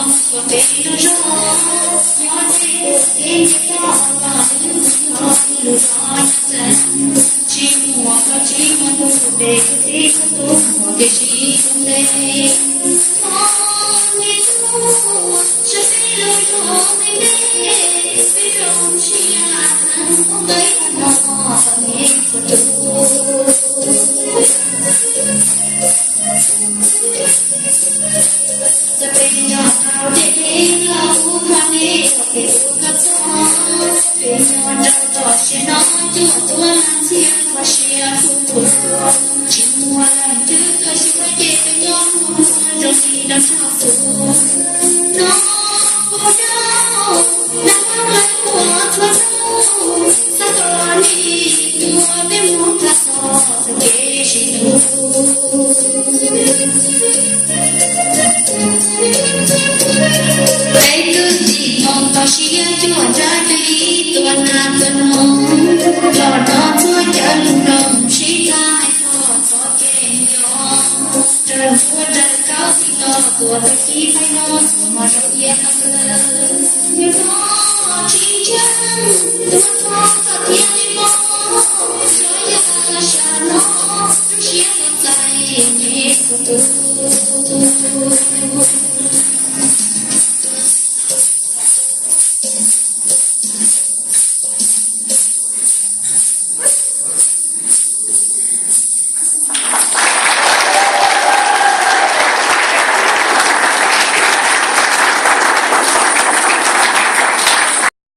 Peb lub zos nyob deb, peb nce toj los lub zos lub zos nyob txawv, tsis muaj koj tsis muaj kuv, peb kuj tib tug muaj kev sib hlub ntev. Thov nej tuaj saib peb lub zos me me, peb zoo siab heev, peb no tau nej txhua tus. Txawm peb nyob tau deb deb los kuj muaj nej ua peb ua koj txog. Peb nyob rau tom siab no, cuaj tuaj ntxhiab kho siab kuj tuaj. Tsis muaj leej twg tuaj xyuas ces peb nyob muaj muaj zoo li no txog tus. No puas tau, nag hmo lawv tuaj txhua tus, xav kom nej tuaj peb mus tag txog tus kev sib hlub. Peb twb tsis hnov tau siab cuaj ntsab cuaj ib tuaj nag tuaj noog, los nrog txhua cov lus nug sib tham hais txog txoj kev nco. Raws ntuj raws kaub txij no tuaj peb tib pliag no, hmo rau tiam no lawm. Nyob tsis ntshe tuaj txog txoj tiam li no, xyov yog sab no lub siab txom txais nej txhua tus.